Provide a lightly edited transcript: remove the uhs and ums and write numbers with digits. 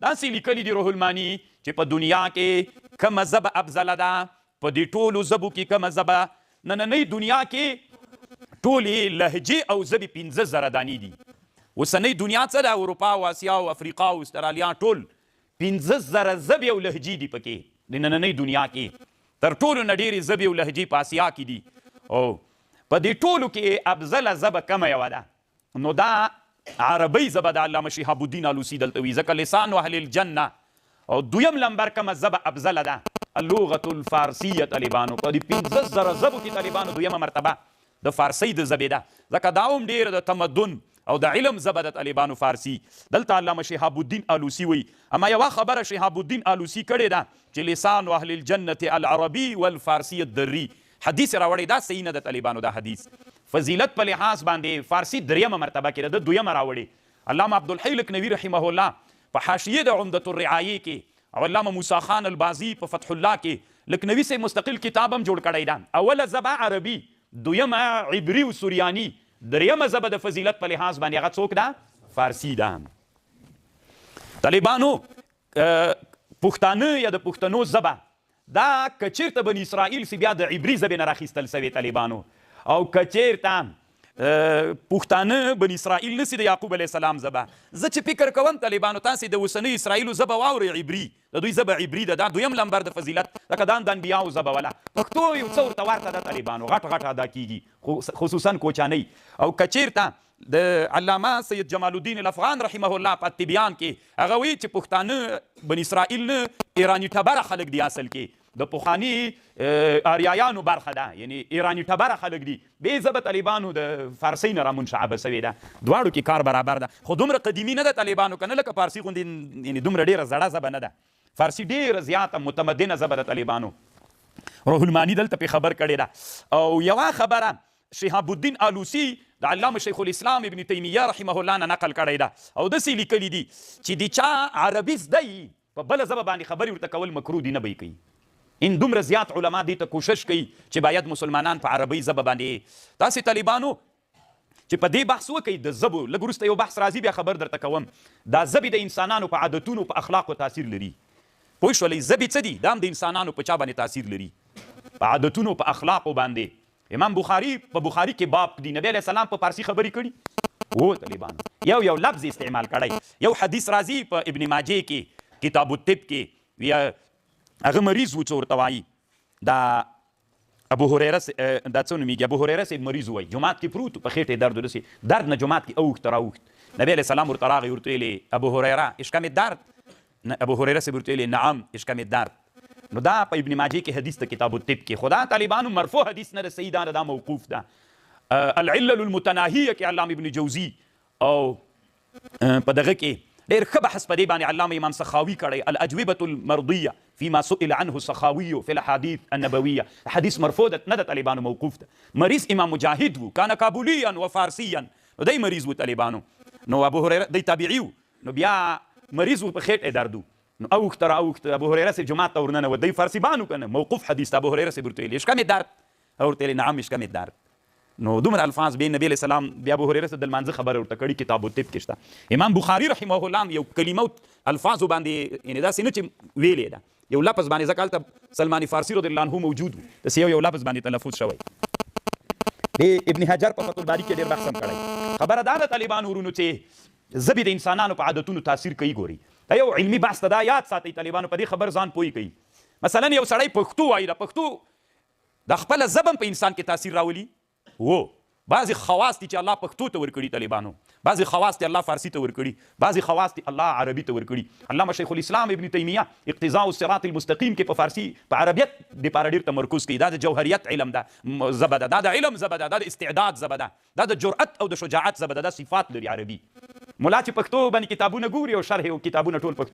داسې لیکلي دي روح المانی چې په دنیا کې کومه ژبه افضله ده، په دې ټولو ژبو کې کومه ژبه نننۍ دنیا کې ټولې لهجې او ژبې 5000 دانې دي. اوسنۍ دنیا څه ده؟ اروپا او اسیا او افریقا او استرالیا ټول 5000 ژبې او لهجې دي پکې. د نننۍ دنیا کې تر ټولو نه ډېرې ژبې او لهجې په اسیا کې دي، او په دې ټولو کې افضله ژبه کومه یوه ده؟ نو دا عربۍ ژبه ده. علامه شهاب الدین آلوسی دلته وي، ځکه لسان اهل الجنه. او دویم لمبر کومه ژبه افضله ده؟ اللغة الفارسیه. طالبانو په دې 5000 ژبو کې طالبانو دویمه مرتبه د فارسۍ د ژبې ده، ځکه دا هم ډېره د تمدن او د علم ژبه ده طالبانو فارسي. دلته علامه شهاب الدین آلوسی وایي. اما یوه خبره شهاب الدین آلوسی کړې ده چې لسان اهل الجنة العربي والفارسي الدري، حدیث راوړی، دا صحیح نه ده طالبانو. دا حدیث فضیلت په لحاظ باندې فارسي دریمه مرتبه کې ده، ده دویمه راوړې. علامه عبدالحی لکنوي رحمه الله په حاشیه د عمدة الرعایې کې، او علامه موسی خان البازي په فتح الله کې، لکنوي صاحب مستقل کتاب هم جوړ کړی ده. اوله ژبه عربي، دویمه عبري او سوریاني، دریمه ژبه د فضیلت په لحاظ باندې هغه څوک ده؟ فارسي ده. طالبانو پښتانه یا د پښتنو ژبه دا که چېرته بني اسرائیل سي بیا د عبري ژبې نه راخیستل سوې طالبانو، او که چېرته پښتانه بني اسرائیل نه سي د یعقوب علیه السلام ژبه. زه چې فکر کوم طالبانو تاسې د اوسنۍ اسرائیلو ژبه واورئ، عبري، د دوی ژبه عبري ده، دا دویم لمبر د فضیلت، ځکه دا د انبیاو ژبه وله. پښتو یو څه ورته ورته ده طالبانو، غټ غټ ادا کیږي، خصوصا کوچانۍ. او که چېرته د علامه سید جمال الدین الافغان رحمه الله په تبیان کې هغه وایي چې پښتانه بني اسرائیل نه ایراني ټبره خلک دي، اصل کې د پخواني آریایانو برخه ده، یعنی ایراني ټبره خلک دي. بې ژبه طالبانو د فارسۍ نه رامنشعبه سوې ده، دواړو کې کار برابر ده، خو دومره قدیمي نه ده طالبانو که نه لکه فارسي غوندې، یعنی دومره ډېره زړه ژبه نه ده. فارسي ډېره زیاته متمدنه ژبه ده طالبانو. روح المانی دلته پې خبر کړې ده. او یوه خبره شهاب الدین آلوسی د علامه شیخ الاسلام ابن تیمیه رحمه الله نه نقل کړی ده، او داسې لیکلي دي چې د چا عربي زده وي په بله ژبه باندې خبرې ورته کول مکروه دي، نه به یې کوي. ان دومره زیات علما دې ته کوشش کوي چې باید مسلمانان په عربۍ ژبه باندې. تاسې طالبانو چې په دې بحث وکئ د ژبو، لږ وروسته یو بحث راځي بیا خبر درته کوم، دا ژبې د انسانانو په عادتونو په اخلاقو تاثیر لري. پوه شولئ؟ ژبې څه دي؟ دا هم د انسانانو په چا باندې تاثیر لري، په عادتونو په اخلاقو باندې. امام بخاري په بخاري کې باب دی، نبی علیه السلام په فارسي خبرې کړي وو طالبانو، یو یو لفظ استعمال کړی. یو حدیث راځي په ابن ماجه کې کتاب الطب کې، یا هغه مریض و، څه ورته وایي دا ابو هریره دا څه نومېږي، ابو هریره صاحب مریض وایي، جومات کې پروت و، په خېټې درد و، داسې درد نه جومات کې اوښت راوښت. نبی علیه السلام ورته راغی، ورته ویلې ابو هریره اشکمې درد؟ ابو هریره صاحب ورته ویلې نعم اشکمې درد. نو دا په ابن ماجه کې حدیث ته کتاب الطب کې، خو دا طالبانو مرفوع حدیث نه ده، صحیح دا نه، دا موقوف ده. العلل المتناهیه کې علامه ابن جوزي او په دغه کې ډېر ښه بحث په دې باندې علامه امام سخاوي کړی، الاجوبة المرضیة فيما سئل عنه السخاوي في الاحاديث النبوية. حدیث مرفوع ده نه ده طالبانو، موقوف ده. مریض امام مجاهد وو، کان کابلیا و فارسیا، نو دی مریض وو طالبانو. نو ابو هریره دی تابعي وو، نو بیا مریض وو په خېټه یې درد وو، نو اوښت را اوښت. ابو هریره صاحب جومات ته ورننوت، دی فارسیبانو که نه، موقوف حدیث ته. ابو هریره صاحب ورته ویلي اشکمې درد؟ هغه ورته ویلي نعم اشکمې درد. نو دومره الفاظ به نبی علیه السلام بیا ابو هریره صاحب د لمانځه خبره ورته کړې، کتاب الطب کې شته. امام بخاري رحمه الله هم یو کلمه او الفاظو باندې یعنې داسې نه چې ویلې ده، یو لفظ باندې، ځکه هلته سلمان فارسي رضی الله عنه موجود و، داسې یو یو لفظ باندې تلفظ شوی. د ابن حجر په فتح الباري کې ډېر بحث هم کړی. خبره دا ده طالبانو ورونو چې ژبې د انسانانو په عادتونو تاثیر کوي. ګوري دا یو علمي بحث ته، دا یاد ساتئ طالبانو، په دې خبر ځان پوه کوي. مثلا یو سړی پښتو وایي، دا پښتو د خپله ژبه هم په انسان کې تاثیر راولي. وو بعضې خواص دي چې الله پښتو ته ورکړي طالبانو، بعضې خواص دي الله فارسي ته ورکړي، بعضې خواص دي الله عربي ته ورکړي. علامه شیخ الاسلام ابن تیمیه اقتضاء الصراط المستقیم کې په فارسي په عربیت دپاره ډېر تمرکز کوي. دا د جوهریت علم ده، ژبه ده، دا د علم ژبه ده، دا د استعداد ژبه ده، دا د جرأت او د شجاعت ژبه ده، دا صفات لري عربي. ملا چې پښتو باندې کتابونه ګوري او شرح او کتابونه ټول پښتو